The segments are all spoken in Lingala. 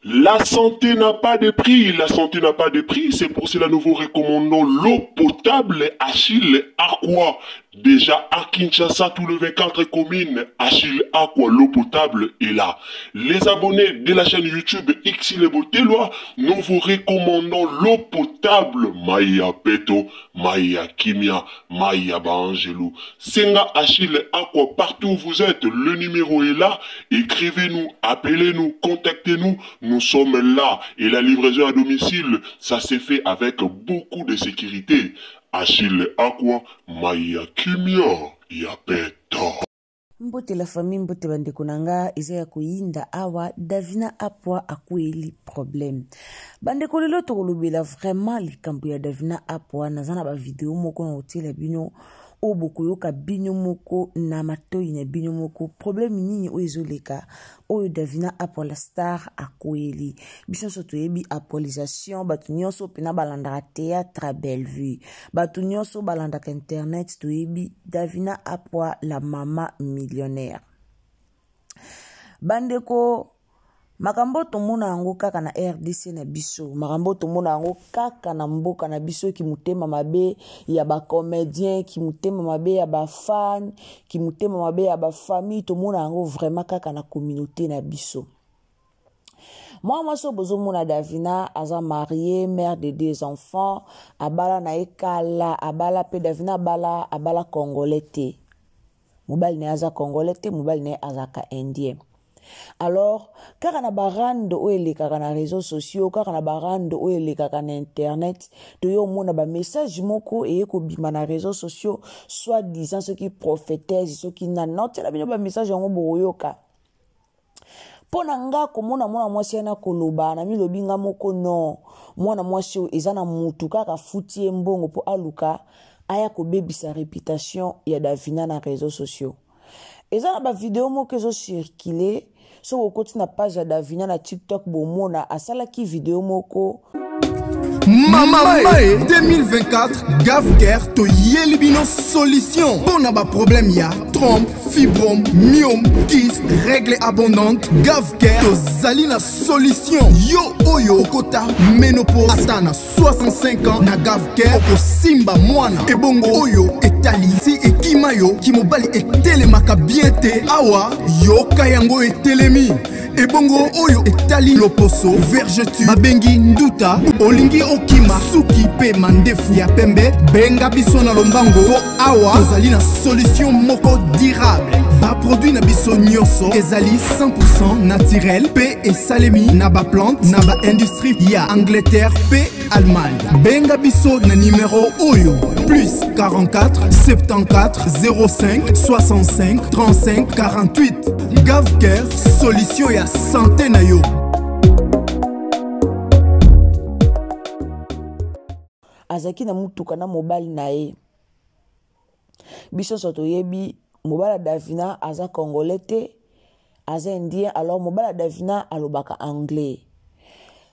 La santé n'a pas de prix, la santé n'a pas de prix, c'est pour cela nous vous recommandons l'eau potable Achille Aqua. Déjà à Kinshasa, tout le 24 communes, Achille Aqua, l'eau potable est là. Les abonnés de la chaîne YouTube Xilebotelois, nous vous recommandons l'eau potable Maya Peto, Maya Kimia, Maya Baangelou. Senga Achille Aqua, partout où vous êtes, le numéro est là. Écrivez-nous, appelez-nous, contactez-nous, nous sommes là. Et la livraison à domicile, ça s'est fait avec beaucoup de sécurité. Achille Aqua, Maya Kimia, Yapeto. Mbote la famille, mbote bandeko na nga, eza ya koyinda awa Davina Apwa akweli problème. Bandeko lelo tokolobela vraiment likambo ya Davina Apwa, naza na ba video moko na kotiela bino oyo bokoyoka bino moko na matoi na bino moko problème nini oyo ezoleka oyo Davina Apwa la star akweli. Biso nyonso toyebi apolisation, bato nyonso mpena balandaka théâtre Bellevue, bato nyonso balandaka internet, toyebi Davina Apwa la mama millionnaire. Bandeko, makambo tomona yango kaka na RDC na biso, makambo tomona yango kaka na mboka na biso, ki motema mabe ya ba comédien, ki motema mabe ya ba fan, ki motema mabe ya ba famille, tomona yango vraiment kaka na communauté na biso. Moi, moi, so bozomona Davina aza mariée, mère de 2 enfants, abala na ekala, abala pe Davina abala, abala congolais te. Mobali na ye aza congolais te, mobali na ye azaka indien. Alors, kaka na barando oyo elekaka na réseaux sociaux, kaka na barando oyo elekaka na internet, toyo omona ba message moko eye kobima na réseaux sociaux, soit disant soki prophétesse, soki nani. Na otiela bino ba message yango boyoka. Mpo na nga komona mwana mwasi wana koloba, na milobi nga moko non. Mwana mwasi oyo eza na mutu kaka futi ye mbongo mpo aluka aya kobebisa réputation ya Davina na réseaux sociaux. Eza na ba video moko ezo circuler, soki okoti na page ya Davina na TikTok bomona asalaki video moko. Mama Mae 2024 Gavcare toyeli bino solution mpona ba problème ya trompe, fibrome, myome, kyste, règle abondante. Gavcare tozali na solution. Yo oyo okota ménopause ata na 65 ans na Gavcare okosimba mwana. Ebongo oyo etali si ekima yo kimobali etelemaka bien te, awa yoka yango etelemi. Ebongo oyo etali loposo vergeture babengi nduta, olingi okima suki pe mandefu ya pembe, benga biso na lombango po awa tozali na solution moko durable. Ba produit na biso nyonso ezali 100% naturel pe esalemi na ba plante na ba industrie ya Angleterre pe Allemagne. Benga biso na numéro oyo plus 44 74 05 65 35 48. Gavcare, solution ya santé na yo. Azalaki na mutuka na mobali na ye. Biso nyonso toyebi mobali ya Davina aza congolais te, aza indien. Alors mobali ya Davina alobaka anglais.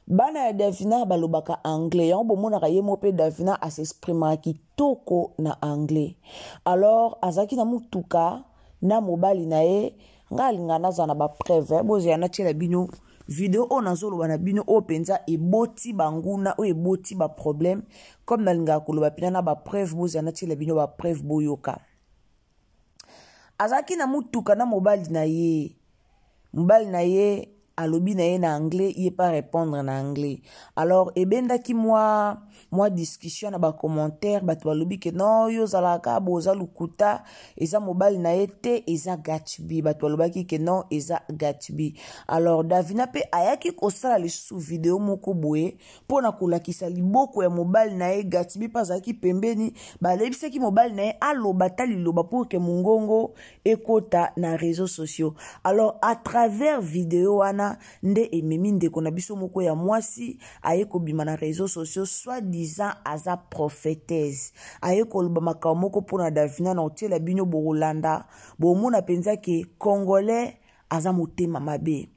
Bana ya Davina balobaka anglais. Yango bomonaka ye moko pe Davina asexprimaka kitoko na anglais. Alors azalaki na mutuka na mobali na ye. Nga alinga naza na ba preuve, bozela natiela bino video oyo nazoloba na bino oyo mpenza eboti banguna, oyo eboti ba problème. Comme nalingaka koloba mpena na ba preuve, bozela natiela bino ba preuve boyoka. Azalaki na mutuka na mobali na ye. Mobali na ye alobi na ye na anglais, ye pa répondre na anglais. Alors ebendaki mwa mwa discussion na bacommentaire, bato balobi ke non, yo ozalaka boza lokuta, eza mobali na ye te, eza Gatby. Bato balobaki ke non, eza Gatby. Alors Davina mpe ayaki kosala lisusu video moko boye mpo na kolakisa liboko ya mobali na ye Gatby mpe azalaki pembeni. Balebisaki mobali na ye aloba ata liloba pour ke mongongo ekota na réseaux sociaux. Alors à travers video wana nde ememi ndeko na biso moko ya mwasi aye kobima na réseaux sociaux, soit disant aza prophétesse, aye koloba makambo moko mpona Davina. Na otiela bino, bokolanda, bomona mpenza ke congolais aza motema mabe.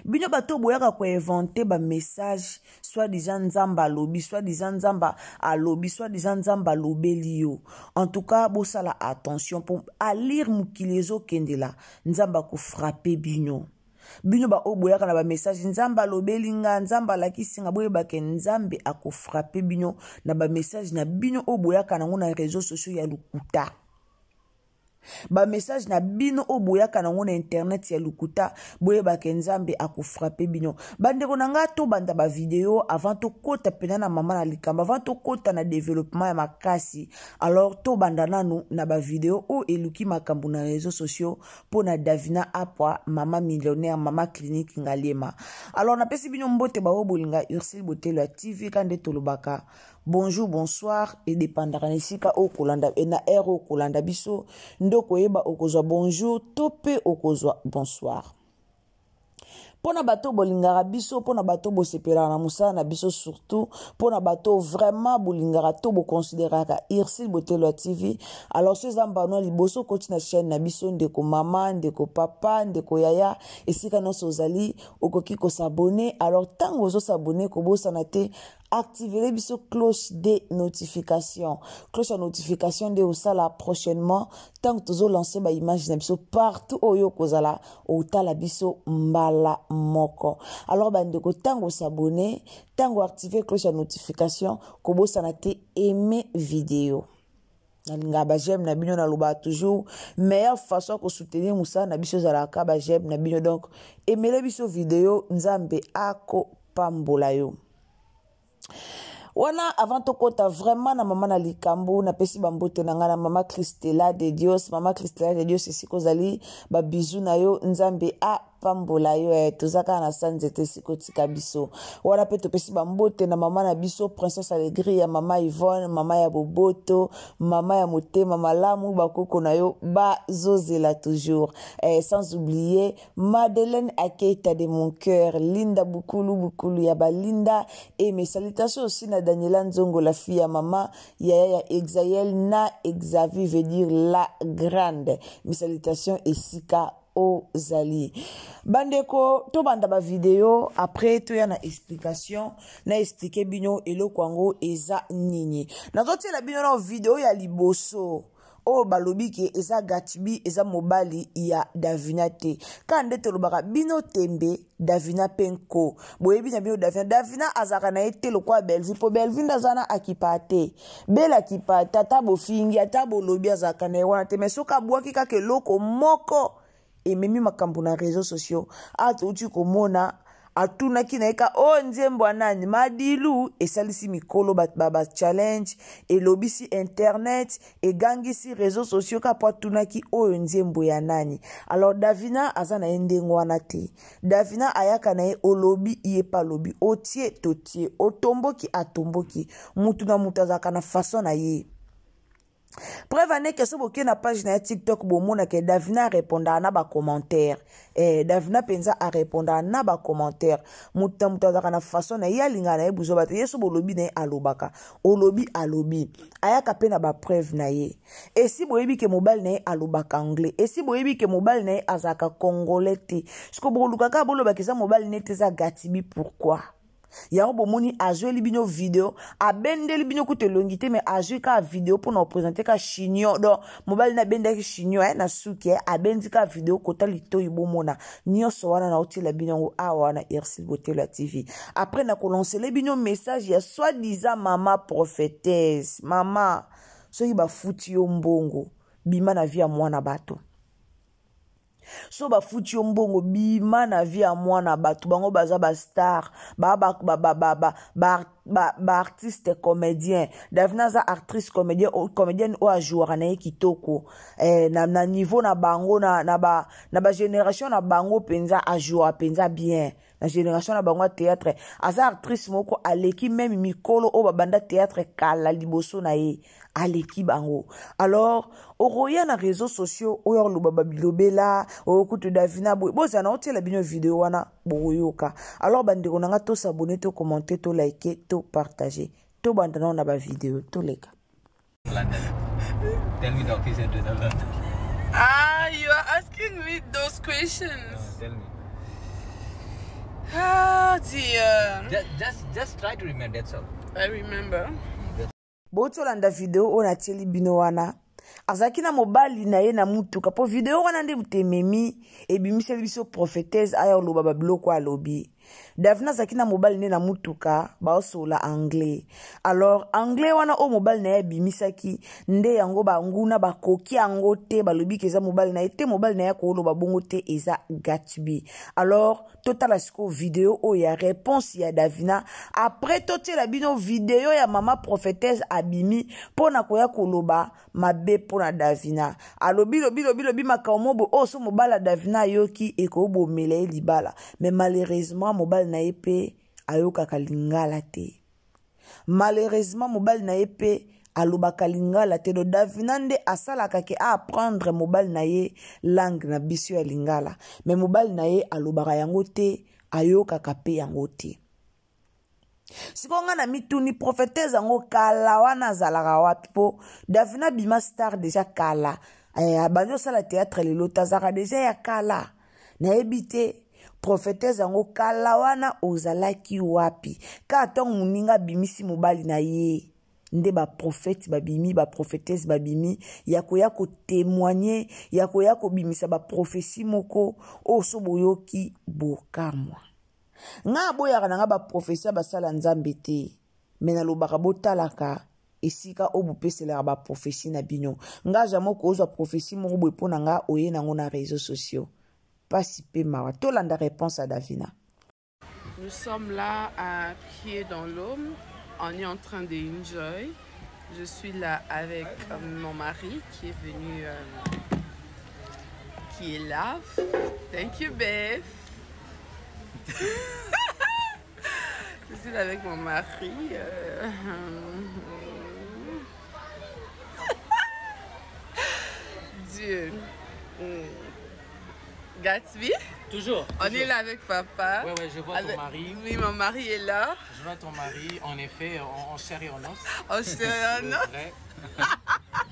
Bino bato boyaka koinventer bamessage, soit disant Nzambe alobi, soit disant Nzambe alobi, soit disant Nzambe alobeli yo. En tout cas bosala attention mpo alire mokili ezokendela, Nzambe akofrapper bino. Bino baoyo boyaka na bamessage Nzambe alobeli nga, Nzambe alakisi nga, boyebake Nzambe akofrapper bino na bamessage na bino oyo boyaka nango na réseau sociaux ya lokuta. Bamessage na bino oyo boyaka nango na internet ya lokuta, boyebake Nzambe akofrapper bino. Bandeko na ngai, tobanda bavideo avant tokɔta mpena na mama na likambo, avant tokɔta na développement ya makasi. Alors tobanda nanu na bavideo oyo eluki makambo na réseaux sociaux mpo na Davina Apwa, mama millionnaire, mama clinique Ngaliema. Alors napesi bino mbote, baoyo bolinga Ursile Botelo ya TV. Ka nde tolobaka bonjour, bonsoir, edépendaka na esika oyo kolanda e na heure oyo kolanda biso nde okoyeba okozwa bonjour to mpe okozwa bonsoir. Mpo na bato bolingaka biso, mpo na bato bosepelaka na mosala na biso, surtout mpo na bato vraiment bolingaka to boconsidéraka Ursile Botelo ya TV. Alors so eza mbano ya liboso okoti na chaîne na biso, ndeko mama, ndeko papa, ndeko yaya, esika nyonso ozali, okoki kos'abonner. Alors ntango ozos'abonner, kobosana te activer biso cloche de notification. Cloche ya notification nde osala prochainement ntango tozolancer baimage na biso partout oyo okozala, otala biso mbala moko. Alors bandeko, ntango os'abonner, ntango active cloche ya notification, kobosana te aime video. Nalingaka baj'aime na bino. Nalobaka toujours, meilleure façon ya kosoutenir mosala na biso ezalaka baj'aime na bino. Donc aimele biso video, Nzambe akopambola yo. Wana avant tokɔta vraiment na mama na likambo, napesi bambote na ngai na mama Christela de Dios. Mama Christela de Dios, esika ozali, babizu na yo, Nzambe apambola yo. Toza kaka na sa nzete esika otika biso wana. Mpe topesi bambote na mama na biso Princesse Alegri ya mama Yvonne, mama ya boboto, mama ya motema malamu, bakoko na yo bazozela toujours. Sans oublier Madeleine Akeita de mon cœur, Linda Bukulu, Bukulu ya Balinda, et mes salutations aussi na Daniela Nzongo, la fille à maman, Yaya ya Exaël na Exavi, veut dire la grande. Mes salutations esika ozali. Bandeko, tobanda ba vidéo, après toya na explication, na expliquer bino eloko yango eza nini. Nazotiela bino na vidéo ya liboso oyo balobi ke eza Gatby, eza mobali ya Davina te. Kaka nde tolobaka bino tembe, Davina mpe nko boyebi na bino Davina. Davina azalaka na ye te lokola Bellevue, mpo Bellevue nde aza na akipa te, bele akipa te. Ata bofingi, ata bolobi, azalaka na ye wana te. Mais soki abwaki kaka eloko moko, ememi makambo na réseaux sociaux. Awa touti komona atunaki na ye ka oyo oh, nzembo ya nani, Madilu. Esalisi mikolo bachallenge, ba elobisi internet, egangisi réseaux sociaux ka po atunaki oyo nzembo ya nani. Alors Davina aza na ye ndenge wana te. Davina ayaka na ye, olobi, ye pa alobi, otie totie, otomboki atomboki. Mutu na mutu azalaka na façon na ye. Preuve aneke, so boke na page na ya TikTok, bomonaka Davina arépondaka na bacommentaire. Davina mpenza arépondaka na bacommentaire. Moto na moto azalaka na façon na ye, alingaka na ye buzoba te. Ye so bolobi na ye, alobaka, olobi, alobi, ayaka mpe na bapreuve na ye. Esi boyebi ke mobali na ye alobaka anglais, esi boyebi ke mobali na ye azalaka congolais te. Siko bokoluka kaka bolobaka eza mobali nete eza Gatby, pourquoi? Yango bomoni azweli bino video, abendeli bino kutu elongi te, mais azwi kaka video mpona koprésenter ka chignon. Donc mobali na abendaki chignon na suki, abendi kaka video kota litoi. Bomona nyonso wana, naotiela bino yango awa na Ursile Botelo ya TV. Après nakolancele bino message ya soi-disant mama prophétesse. Mama, soki bafuti yo mbongo, bima na vie ya mwana bato. So bafuti yo mbongo, bima na vie ya mwana bato. Bango baza bastar, baartiste ba, ba, ba, comédien. Davina aza actrice comédien, comédienne oyo ajouaka na ye kitoko eh, na, na niveau na bango na, na, ba, na bagénération na bango mpenza ajouaka mpenza bien na génération na bango ya théâtre. Aza actrice moko aleki meme mikolo oyo babanda théâtre kala liboso na ye, aleki bango. Alors okoya na réseaux sociaux oyo oloba babilobela oyo kutu Davina boye, bozala na otiela bino video wana bokoyoka. Alors bandeko na nga, tosabone, tokommente, tolike, topartage, tobanda nao na bavideo toleka. London. Tell me the office address of London. Ah, you are asking me those questions. No, tell me. Ah, dear. Just try to remember, that's all. I remember. Botolanda video oyo natieli bino wana. Azalaki na mobali na ye na mutuka, mpo video wana nde moto ememi ebimiseli biso prophétesse aya oloba babiloko alobi. Davina azalaki na mobali nde na mutuka, baosola anglais. Alors anglais wana oyo mobali na ye abimisaki nde yango banguna bakoki yango te, balobi ke eza mobali na ye te, mobali na ye akoloba bongo te, eza Gatby. Alors totala sikoyo video oyo ya réponse ya Davina, après totiela bino video ya mama prophétesse abimi mpo na koya koloba mabe mpo na Davina. Alobi lobi lobi lobi makambo mobo oyo so mobali ya Davina ayoki ekobomela ye libala. Mais malheureusement mobali na ye mpe ayokaka lingala te, malheureusement mobali na ye mpe alobaka lingala te. Do Davina nde asalaka ke aapprendre mobali na ye langue na biso ya lingala, mais mobali na ye alobaka yango te, ayokaka mpe yango te. Sikoyo ngai na mituni, prophétesse yango kala wana azalaka wapi? Mpo Davina bima star deja kala, eh, abandi osala théâtre lelo te, azalaka deja ya kala. Nayebi te prophétesse yango kala wana ozalaki wapi? Kaka ntango moninga abimisi mobali na ye nde baprofete babimi, baprofetese babimi ya koya kotemoigne, ya koya kobimisa baprofesi moko oyo so boyoki bokamwa. Ngai aboyaka na ngai baprofesi ya basala Nzambe te, me nalobaka botalaka esika oyo bopeselaka baprofesi na bino. Ngai jamai okozwa profesi moko boye mpo na ngai oye nango na réseaux sociaux, pasi mpe mawa. Tolanda réponse ya Davina. Nous sommes là à pied dans l'eau. On est en train de enjoy. Je suis là avec mon mari qui est venu, qui est là. Thank you, Beth. Je suis là avec mon mari. Dieu. Gatsby. Toujours. On toujours. est là avec papa. Ouais, ouais, je vois ton mari. Oui, mon mari est là. Je vois ton mari, en effet, en chair et en os. En chair et en os. Vrai.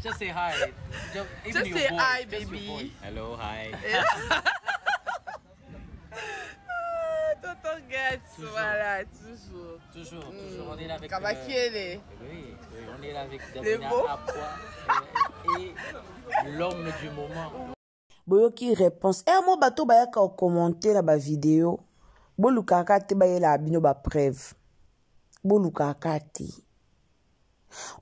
Just say hi. Just, even Just your say voice, hi, just your baby. voice. Hello, hi. Ah, tonton Gats, Toujours. voilà, toujours. Toujours, toujours. On est là avec. Kabakiele. Oui, oui, on est là avec Les Davina beaux. Apwa et l'homme du moment. Boyoki réponse e mo bato bayaka kokommente na bavideo, bolukaka te bayelaka bino bapreuve, bolukaka te.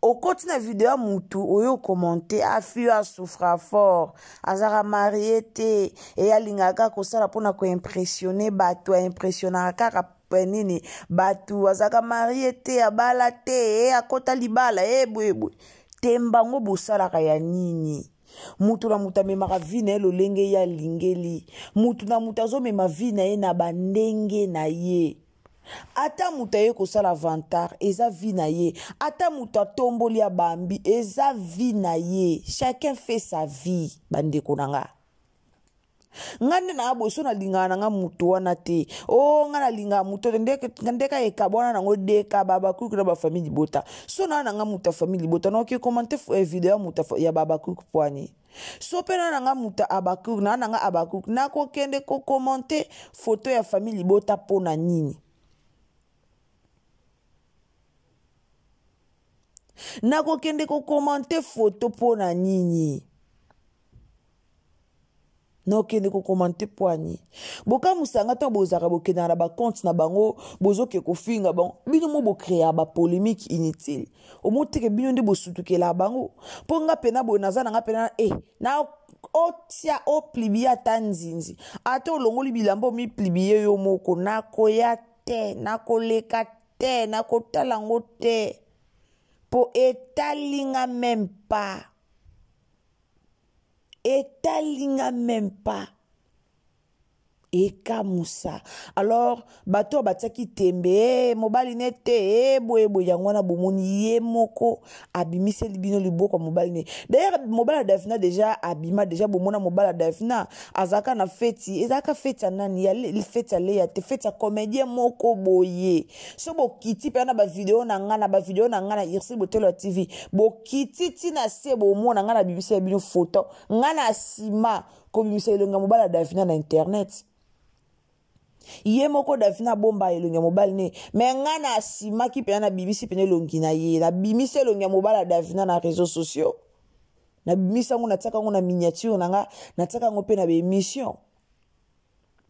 Okoti na video ya mutu oyo okommente afi oyo asouffra fort, azalaka marie te, e alingaka kosala mpona koimpressionne bato, aimpressionnaka kaka pe nini bato, azalaka marie te, abala te, e akota libala e boyeboye. Temba ngo bosalaka ya nini? Mutu na mutu amemaka vi na ye lolenge ye alingeli, mutu na mutu azomema vi na ye na bandenge na ye. Ata mutu aye kosala vantard, eza vi na ye. Ata mutu atomboli abambi, eza vi na ye. Chacun fait sa vie, bandeko na nga. Nga nde na boye so nalingaka na nga mutu wana te. O nga nalingaka mutu te, ndeka ekabwana nango deka babakuku na bafamille libota. So naa na nga mutu ya famille libota, naoki komante video ya mutu ya babakuku pwani. So mpe naa na nga mutu ya abakuku, naa na nga abakuku, nakokende kokomante foto ya famille libota mpo na nini? Nakokende kokomante foto mpo na nini? Nakokende kokomante pwani. Bokamusanga ntango bozalaka bokendaka na bacompte na bango, bozoke kofinga bango, bino mo bocréa bapolémique inutile. Omoteke bino nde bosutukela bango. Mpo nga pena boye naza na nga pena, na Otia oplibie ata nzinzi, ata olongoli bilamba omiplibie yo moko, nakoya te, nakoleka te, nakotala yango te, mpo etali nga meme pas, etali nga meme pas. Ekamusa. Alors bato oyo batiaki tembe, hey, mobali ne te, hey, boye boye, yango wana bomoni ye moko abimiseli bino liboko ya mobali ne. D'ailleurs mobali ya Davina deja abima deja, bomona mobali ya Davina azalaka na feti, ezalaka feti ya nani, ya feti ya Leya te, feti ya comédien moko boye. So bokiti mpe na ba video na nga, na ba video na nga na Ursule Botelo ya TV, bokiti ti na se, bomona nga na bimiseli bino photo nga na nsima kobimisa elongi ya mobali ya Davina na internet. Ye moko Davina abomba elongi ya mobali ne, me nga na asimaki mpenza, nabimisi mpenza elongi na ye, nabimisi elongi ya mobali ya Davina na réseaux sociaux, nabimisi yango, natiaka yango na miniature na nga, natiaka yango mpe na baémission.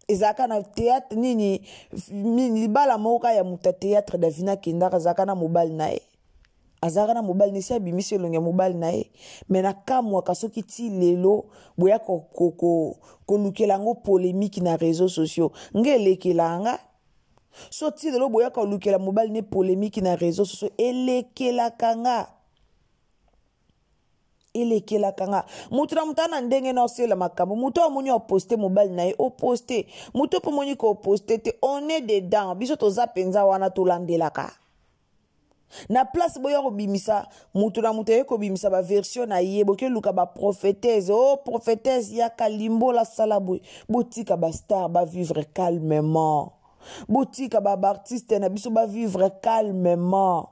Ezalaka na théâtre nini, nini, libala moko kaka ya moto ya théâtre Davina akendaka, azalaka na mobali na ye, azalaka na mobali na esi abimisi elongi ya mobali na ye. Me nakamwaka soki ti lelo boya kolukela yango polémique na réseaux sociaux, nga elekelaka nga. So ti lelo boya kolukela mobali ne polémique na réseaux sociaux, elekelaka nga, elekelaka nga. Moto na moto na ndenge na osela makambo, moto amoni oposte mobali na ye, oposte moto mpo omoni koposte te, on est dedans, biso toza mpenza wana, tolandelaka na place. Boya kobimisa moto na moto aye kobimisa baversion na ye, bokeluka baprophétese, o oh, prophétese yaka limbola sala boye. Botika bastar bavivre calmement, botika baartiste na biso bavivre calmement,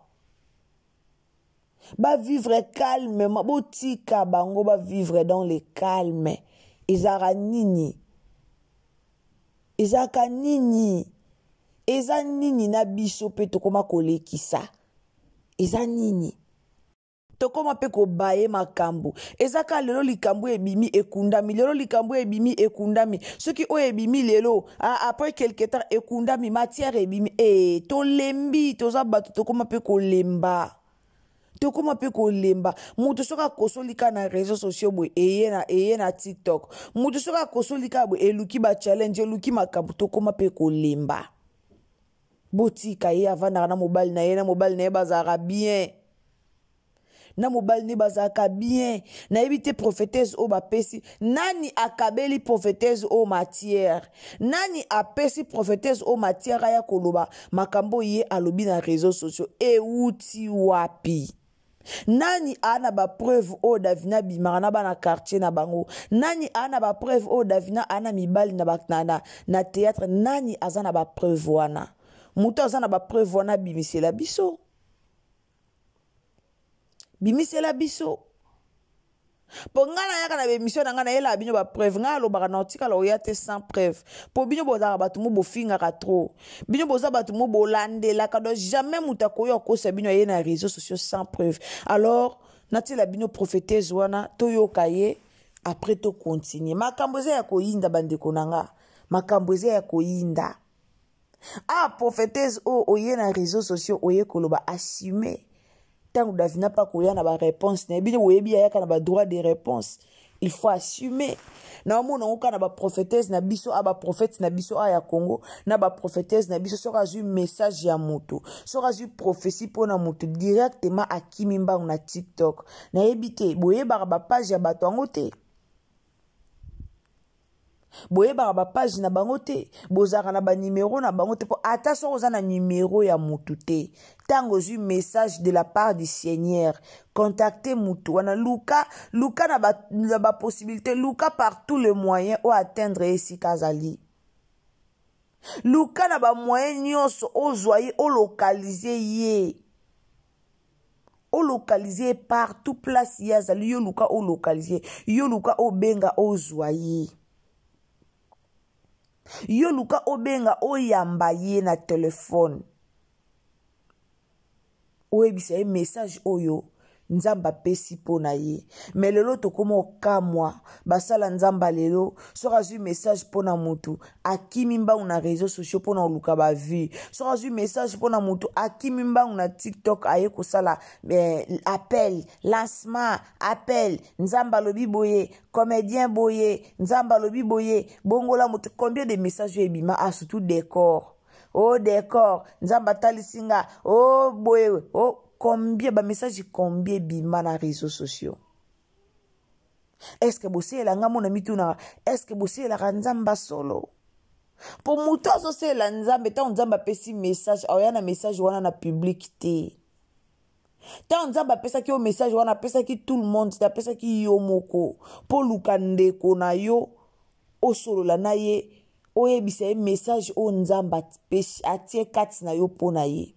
bavivre calmement, botika bango bavivre dans le calme. Ezalaka nini? Ezalaka nini? Eza nini na biso mpe tokoma kolekisa? Eza nini? Tokoma mpe kobaye makambo. Eza kaka lelo likambo ebimi ekundami, lelo likambo ebimi ekundami, soki oyo ebimi lelo, après quelque temps ekundami, matière ebimi. E tolembi, toza bato, tokoma mpe kolemba, tokoma mpe kolemba. Moto soki akosoli kaka na réseau sociaux boye, eye na, eye na TikTok, moto soki akosoli kaka boye, eluki bachallenge, eluki makambo. Tokoma mpe kolemba. Botika ye avandaka na mobali na ye, na mobali na ye bazalaka bien, na mobali nde bazalaka bien. Nayebi te prophétesse oyo bapesi nani, akabeli prophétesse oyo matière nani, apesi prophétesse oyo matière aya koloba makambo ye alobi na réseaux sociaux ewuti wapi? Nani aa na bapreuve oyo Davina abimaka na bana quartier na bango? Nani aa na bapreuve oyo Davina aa na mibali na, na, na, na théâtre? Nani aza na bapreuve wana? Moto aza na bapreuve wana abimisela biso, bimisela biso, mpo ngai nayaka na baémission na ngai, nayelaka bino bapreuve. Ngai alobaka na otikala oya te sans preuve, mpo bino bozalaka bato mo bofingaka trop, bino boza bato mo bolandelaka, donc jamais moto akoki akosa bino aye na réseaux sociaux sans preuve. Alors natiela bino prophétese wana, toyoka ye, après tocontinue. Makambo eza ya koyinda, bandeko na nga, makambo eza ya koyinda. Ah, prophétese oyo oye na réseaux sociaux oye koloba, assume. Ntango Davina mpa koya na baréponse na ye, bino boyebi ayaka na badroit de réponse, il faut assumer. Naomona yango kaka na baprophétese na biso, a baprophète na biso a ya Congo, na baprophétese na biso, soki azwi message ya moto, soki azwi prophétie mpo na moto, directement akimi mbangu na TikTok. Nayebi te, boyebaka bapage ya bato yango te, boyebaka bapage na bango te, bozalaka na banimero na bango te. Mpo ata soki oza na nimero ya motu te, ntango ozwi message de la part du Seigneur, contacte motu wana, luka, luka na bapossibilité, ba luka par tout le moyen oyo atteindre esika azali, luka na bamoyen nyonso ozwa ye, olokalize ye, olokalize ye partout place ye azali. Yo luka olokalize, yo luka obenga ozwa ye, yo luka obenga oyamba ye na telefone, oyebisa ye message oyo Nzambe apesi mpo na ye. Me lelo tokoma okamwa basala Nzambe lelo soki azwi message mpo na motu akimi mbangu na réseaux sociaux mpo na koluka bavue. Soki azwi message mpo na motu akimi mbangu na TikTok aye kosala appel, lancement, appel, Nzambe alobi boye, comédien boye, Nzambe alobi boye, bongola motu. Combien de messages oyo ebima? Ah, surtout décor. Oh décor, Nzambe atalisi nga, oh boye, oh combien ba message combien ebima na réseaux sociaux? Est-ce que boselelaka nga mona mitunaka, est-ce que boselelaka Nzambe solo? Po moto azoselela Nzambe, ntango Nzambe apesi message, aoya na message wana na public te. Ntango Nzambe apesaki yo message wana, apesaki tout le monde te, apesaki yo moko mpo luka ndeko na yo osolola na ye, oyebisa ye message oyo Nzambe atie kati na yo mpo na ye.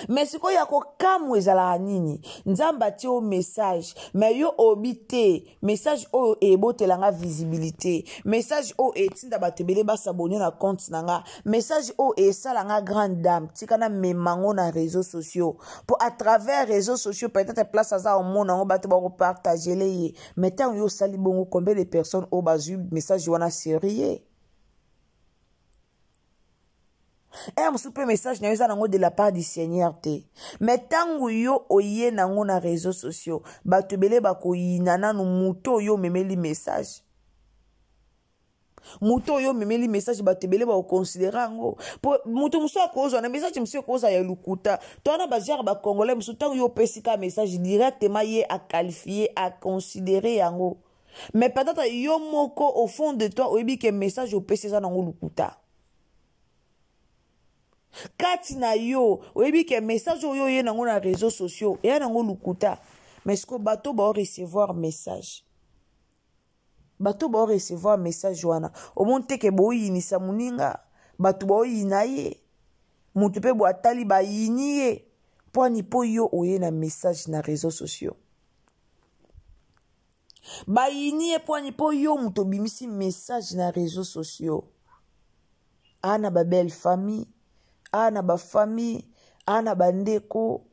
Mais sikoyo ya kokamwa ezalaka nini? Nzambe atie yo message, mais yo obi te message oyo ebotelanga visibilité, message oyo etinda bato ebele basabone na compte na nga, message oyo esalanga grande dame, tika na memango na réseaux sociaux po à travers réseaux sociaux peut-être place aza omona yango bato bakopartagele ye. Mais ntango yo osali bongo, combien de personnes oyo bazwi message wana sérieux? Ere mosusu mpe message na yo eza nango de la part du Seigneur te, mais ntango yo oye nango na réseaux sociaux, bato ebele bakoyina nanu moto oyo omemeli message. Moto oyo omemeli message, bato ebele bakoconsidere yango po moto mosusu akozwa na message mosusu ekozala ya lokuta. To wana bagere bacongolais mosusu, ntango yo opesi ka message directement, ye aqualifie, aconsidere yango, mais peut-être yo moko au fond de toi oyebi ke message opesi eza nango lokuta. Kati na yo oyebi ke message oyo oye nango na réseaux sociaux eya nango lokuta. Mais sikoyo bato bao recevoir message, bato bao recevoir message wana, omoni te ke boyinisa moninga, bato baoyina ye, moto mpe bo atali bayini ye mpo ani? Mpo yo oye na message na réseaux sociaux, bayini ye mpo ani? Mpo yo moto obimisi message na réseaux sociaux. Aa na babelle famille, aa na bafamille, aa na bandeko,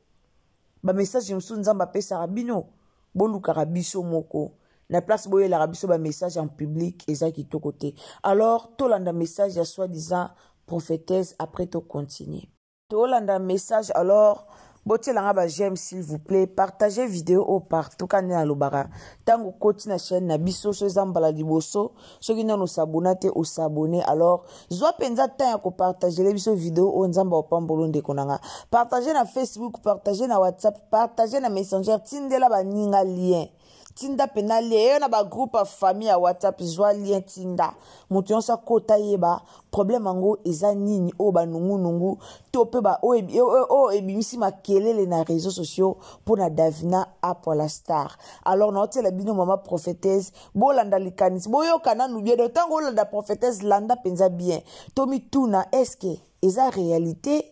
bamessage mosusu Nzambe apesaka bino, bolukaka biso moko na place boyelaka biso bamessage en public, eza kitoko te. Alors tolanda message ya soi-disant prophétesse, après tocontinue tolanda message. Alors botielanga ba j'aime s'il vous plaît, partagez vidéo oyo partout. Ka nde nalobaka, ntango okoti na chaîne na biso, so eza mbala liboso, soki nano osabona te, osabone. Alors zwa mpenza temps ya kopartagele biso vidéo oyo. Nzambe apambolo ndeko na nga. Partage na Facebook, partage na WhatsApp, partage na Messenger, tindela baninga lien, tinda mpena lien eyo na bagroupe ya famille ya WhatsApp, zwa lien, tinda, moto nyonso akota yeba problème yango eza nini, oyo banungunungu to mpe oyo ebimisi makelele na réseaux sociaux mpo na Davina Apo la star. Alors naotiela bino mama prophétesse, bolanda likanisi, boyoka nanu bien. Donc ntango olanda prophétesse, landa mpenza bien, to mituna est-ce eza réalité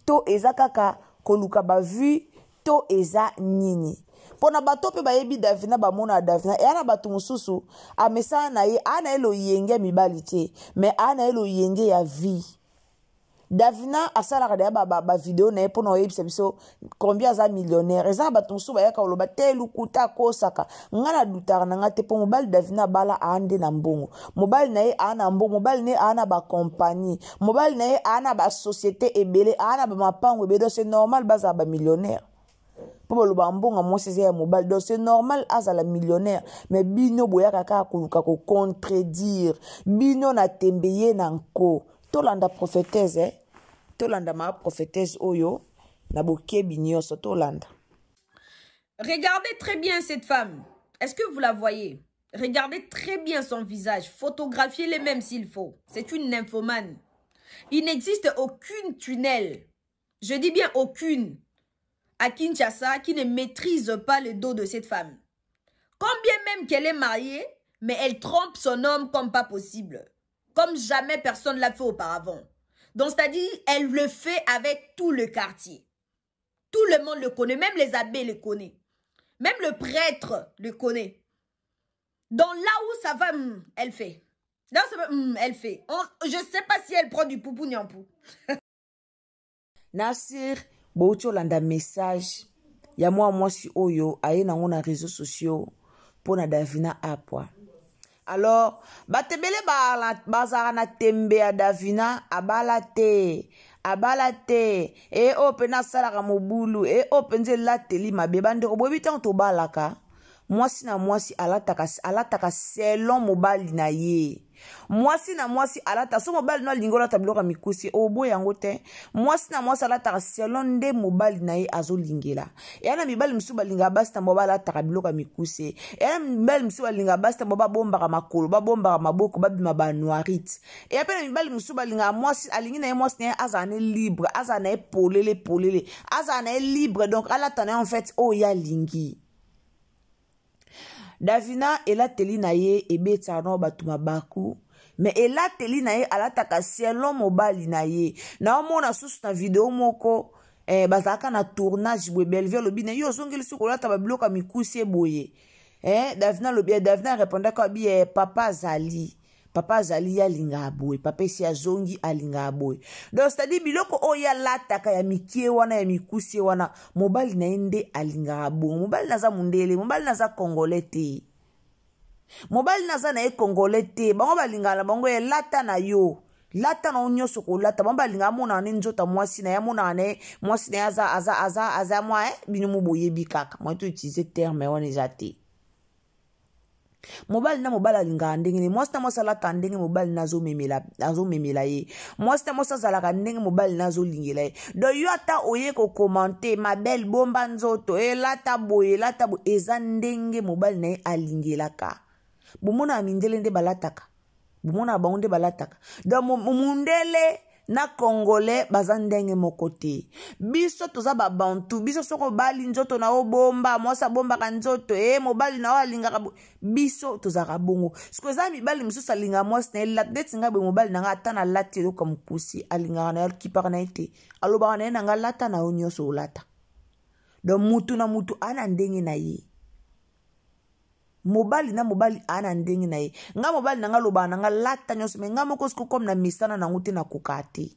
to eza kaka koluka bavue to eza nini? Mpo na bato mpe bayebi Davina, bamona Davina eya na bato mosusu amesana na ye, aa na ye loyenge ya mibali te, mais aa na ye loyenge ya vie. Davina asalaka deya bavideo na ye mpona oyebisa biso combien aza millionnaire. Eza na bato mosusu bayaka koloba te, lukuta, akosaka. Ngai nadutaka na ngai te, mpo mobali Davina abala aa nde na mbongo, mobali na ye aa na mbongo, mobali na ye aa na bakompagnie, mobali na ye aa na basociété ebele, aa na bamapango ebele. Donc c'est normal bazala bamillionnaire, mpo baloba mbongo mwasi eza ya mobali. Donc c'est normal azala millionnaire. Mais bino boyaka kaka koluka kocontredire, bino na tembe ye na nko. Tolanda prophétesse, eh? Tolanda ma prophétesse oyo na bokebi nyonso, tolanda. Regardez très bien cette femme. Est-ce que vous la voyez? Regardez très bien son visage. Photographiez-les même s'il faut. C'est une nymphomane. Il n'existe aucune tunnel, je dis bien aucune, à Kinshasa qui ne maîtrise pas le dos de cette femme. Quand bien même qu'elle est mariée, mais elle trompe son homme comme pas possible. Comme jamais personne l'a fait auparavant. Donc, c'est-à-dire, elle le fait avec tout le quartier. Tout le monde le connaît, même les abbés le connaissent. Même le prêtre le connaît. Donc là où ça va, elle fait. Là où ça va, elle fait. Je ne sais pas si elle prend du poupou niampou. Nasir. Bouti olanda message ya mwa mwasi oyo aye nango na réseaux sociaux mpo na Davina Apwa. Alors bato ebele bazalaka na tembe ya Davina, abala te, abala te, e oyo mpenza asalaka mobulu, e oyo mpenza elateli mabe. Bandeko, boyebi ntango tobalaka, mwasi na mwasi alataka, alataka selon mobali na ye. Mwasi na mwasi alata so mobali no alingi olata biloko ya mikusi, oboya yango te. Mwasi na mwasi alataka selon nde mobali na ye azolingela. Eya na mibali mosusu balingaka basi na bango balataka biloko ya mikuse. Eya na mibali mosusu balingaka basi na bango babombaka makolo, babombaka maboko, babima banoirite. Eya mpe na mibali mosusu balingaka mwasi, alingi na ye mwasi na ye azala ne libre, azala na ye polele polele, azala na ye libre, donc alata na ye en fait oyo ye alingi. Davina elateli na ye ebetaka nao bato mabaku, me elateli na ye alataka selon mobali na ye. Naomona susu na video moko bazalaka na tournage boye, Bellevue alobi na ye ozongeli soki kolata babiloko ya mikuse boye. Davina alobi, Davina arepondaka abi, papa azali, papa azali, ye alingaka boye, papa esi azongi alingaka boye. Donc c'est-à-dire biloko oyo ye alataka ya mikie wana, ya mikuse wana, mobali na ye nde alingaka bongo. Mobali naza mondele, mobali naza congolais te, mobali naza na ye congolais te. Bango balingaka na bango elata na yo, lata na yo nyonso kolata. Bango balingaka amonaka ne nzoto ya mwasi na ye, amonaka na ye mwasi na ye aza, aza, aza, aza mwa, bino mo boyebi kaka mwa to utiliser terme wana eza te. Mobali na mobali alingaka ndenge nini, mwasi na mwasi alata ndenge mobali na azomemela ye, mwasi na mwasi azalaka ndenge mobali na azolingela ye. Donc yo ata oye kokomante ma belle bomba nzoto, elata boye, elata boye, eza ndenge mobali na ye alingelaka. Bomonaka mindele nde balataka, bomonaka bango nde balataka. Donc mundele na congolais baza ndenge moko te. Biso toza babantu, biso soki obali nzoto na yo bomba, mwasi abombaka nzoto, mobali na yo alingaka biso tozalaka bongo. Siko eza mibali mosusu alingaka mwasi na ye lata neti ngai boye, mobali na ngai ata na lati eloko ya mokusi alingaka na ye, akipaka na ye te, alobaka na ye na ngai lata na yo nyonso olata. Donc mutu na mutu aa na ndenge na ye, mobali na mobali aa na ndenge na ye. Nga mobali na nga alobaka na nga lata nyonso, me nga moko siko comme na misana nango te, nakoka te.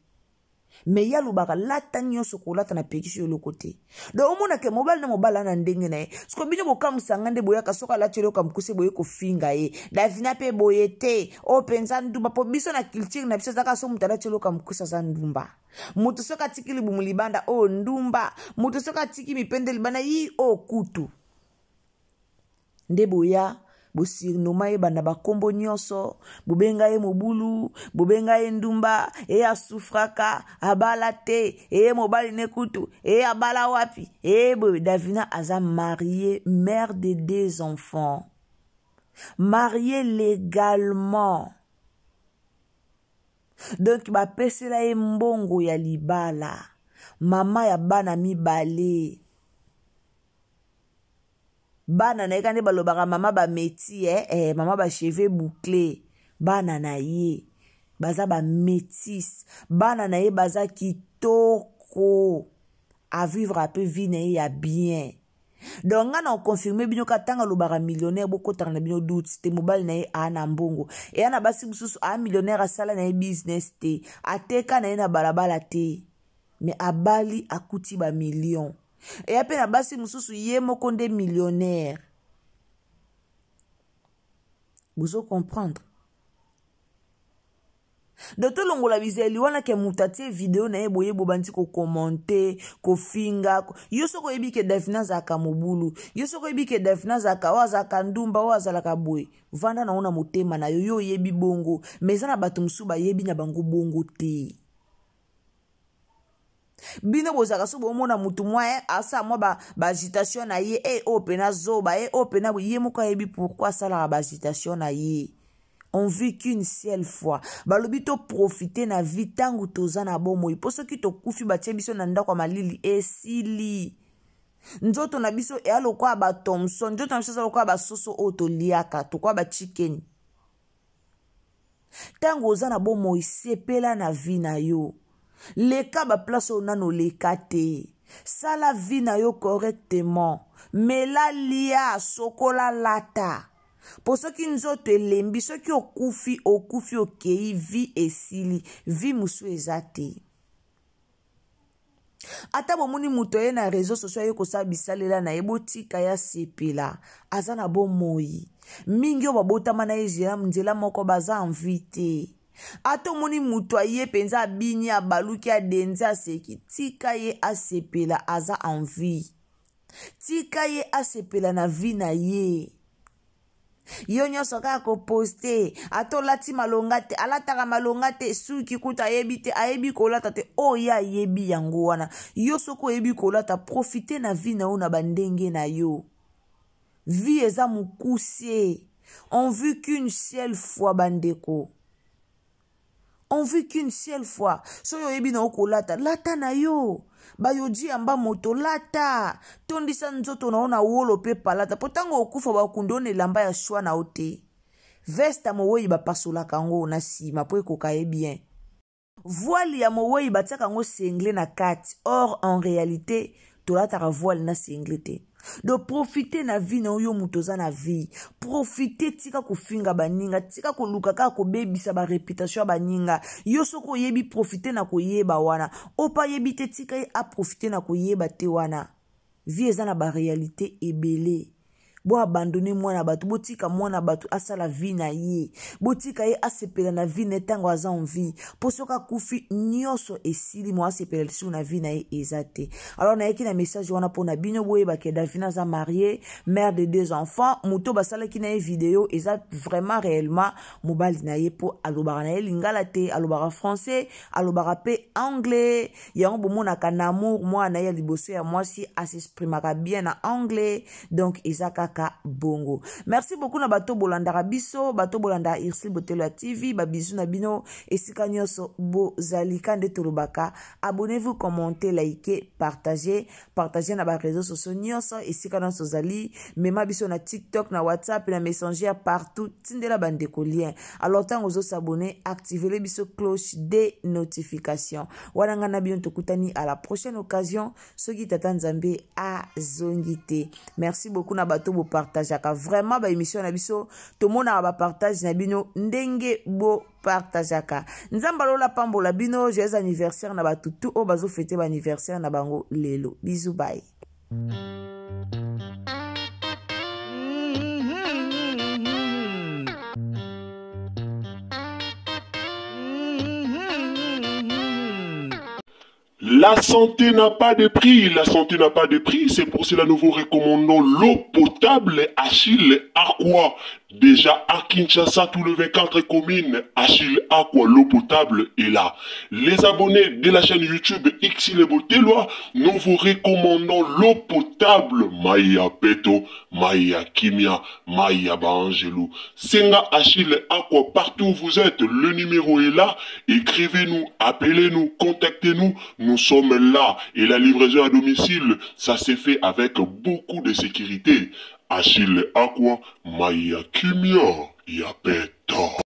Me ye alobaka lata nyonso kolata, na pekisi yo eloko te. Donc omonake mobali na mobali aa na ndenge na ye. Siko bino bokamwisa nga nde boyaka soki alati eloko ya mokuse boye kofinga ye, Davina mpe boye te, oyo mpenza ndumba. Po biso na culture na biso ezalaka so moto alati eloko ya mokuse aza ndumba, moto soki atiki libumu libanda oyo ndumba, moto soki atiki mipende libanda yi oyo kutu. Nde boya bosurnoma ye banda bakombo nyonso, bobenga ye mobulu, bobenga ye ndumba, eye asufraka abala te, eye mobali ne kutu, eye abala wapi, eye boye. Davina aza mariée, mère de 2 enfants, mariée légalement. Donc bapesela ye mbongo ya libala, mama ya bana mibale. Bana na ye kande balobaka mama ba métis, mama ba cheveux bouclés. Bana na ye baza ba métis, bana na ye baza kitoko, a vivre ape vie na ye ya bien. Donc nga na confirmer bino ka tanga lobaka millionnaire, bokotaka na bino doute te, mobali na ye a na mbongo. Eya na basi mosusu a millionnaire asala na ye business te, ateka na ye na balabala te, mais abali akuti ba million. Eya pe na basi mosusu ye moko nde millionnaire. Bozo comprendre? Donc tolongola bizali wana ke moto atie video na ye boye bobandi kokommente, kofinga. Yo soki oyebi ke Davina azalaka mobulu, yo soki oyebi ke Davina azalaka oyo azalaka ndumba, oyo azalaka boye, vanda na yo na motema na yo, yo oyebi bongo. Mais eza na bato mosusu bayebi na bango bongo te. Bino bozalaka so bomona mutu mwa, asala mwa ba agitation na ye, oyo pena zoba, oyo pena boye, ye moko ayebi pourquoi asalaka ba agitation na ye. On vit qu'une seule fois. Balobi to profiter na vie tangu toza na bomoi. Po soki tokufi batie biso na ndako ya malili esili. Nzoto na biso eya lokola ba Thomson, nzoto na biso eza lokola ba soso oyo toliaka, tokola ba chicken. Tango oza na bomoi sepela na vie na yo. Leka ba place oyo nano leka te. Sala vie na yo correctement. Mela, lia, sokola, lata. Po soki nzoto elembi, soki okufi, okufi okei, vie esili, vie mosusu eza te. Ata bomoni moto aye na réseau sociaux aye kosala bisalela na ye, botika ye asepela, aza na bomoi. Mingi oyo babotama na ye nzela moko baza en vie te. Ata omoni moto aye mpenza abini, abaluki, adenzi, aseki, tika ye asepela, aza en vie. Tika ye asepela na vie na ye. Yo nyonso kaka koposte, ata olati malonga te, alataka malonga te, suki kuta ayebi te, ayebi kolata te, oyo ye ayebi yango wana. Yo soki oyebi kolata, profite na vie na yo na bandenge na yo. Vie eza mokuse, on vit qu'une seule fois bandeko, on vit qu'une seule fois. Soki oyebi na yo kolata, lata na yo bayoji yamba moto, lata, tondisa nzoto na yo na wolo mpe palata, mpo ntango okufa bakundi yo na elamba ya shwa na yo te. Veste ya mowei bapasolaka yango na nsima mpo ekoka ye bien. Voile ya mowei batiaka yango sengle na kati, or en réalité tolataka voile na sengle te. Donc profite na vie na yo, moto oza na vie, profite, tika kofinga baninga, tika koluka kaka kobebisa bareputation ya baninga. Yo soki oyebi, profite na koyeba wana. Oyo ayebi te, tika ye aprofite na koyeba te wana. Vie eza na baréalité ebele. Boabandonner mwana bato, botika mwana bato asala vie na ye, botika ye asepela na vie na ye ntango aza en vie, mpo soki akufi nyonso esili, mo asepela lisusu na vie na ye eza te. Alors nayaki na message wana mpona bino boyeba ke Davina aza marié, mère de deux enfants. Moto basalaki na ye video eza vraiment réellement mobali na ye, mpo alobaka na ye lingala te, alobaka français, alobaka mpe anglais. Yango bomonaka na amour mwana na ye ya liboso ya mwasi asexprimaka bien na anglais. Donc eza kaka bongo. Merci beaucoup na bato bolandaka biso, bato bolandaka Ursule Botelo ya TV. Babizu na bino esika nyonso bozali. Ka nde tolobaka, abonnez-vous, commentez, likez, partagez, partagez na baréseaux sociaux nyonso esika nyonso ozali. Mema biso na TikTok, na WhatsApp, na Messenger, partout, tindela bandeko lien. Alors ntango ozos'abonner, activele biso cloche de notification wana. Ngai na bino tokutani à la prochaine occasion, soki tata Nzambe azongi te. Merci beaucoup na bato bopartageaka vraiment baémission na biso, tomonaka bapartage na bino ndenge bopartageaka. Nzambe alola pambola bino. Joyeux anniversaire na bato tu oyo bazofêter baanniversaire na bango lelo. Bisous, bye. La santé n'a pas de prix, la santé n'a pas de prix, c'est pour cela nous vous recommandons l'eau potable Achille Aqua. Déjà à Kinshasa, tout le 24 communes, Achille Aqua, l'eau potable est là. Les abonnés de la chaîne YouTube Xile Boteloi, nous vous recommandons l'eau potable Maya Peto, Maya Kimia, Maya Baangelou. Senga Achille Aqua, partout où vous êtes, le numéro est là. Écrivez-nous, appelez-nous, contactez-nous. Nous sommes là. Et la livraison à domicile, ça s'est fait avec beaucoup de sécurité. Achille Aqua, Maya Kimia, Yapeto.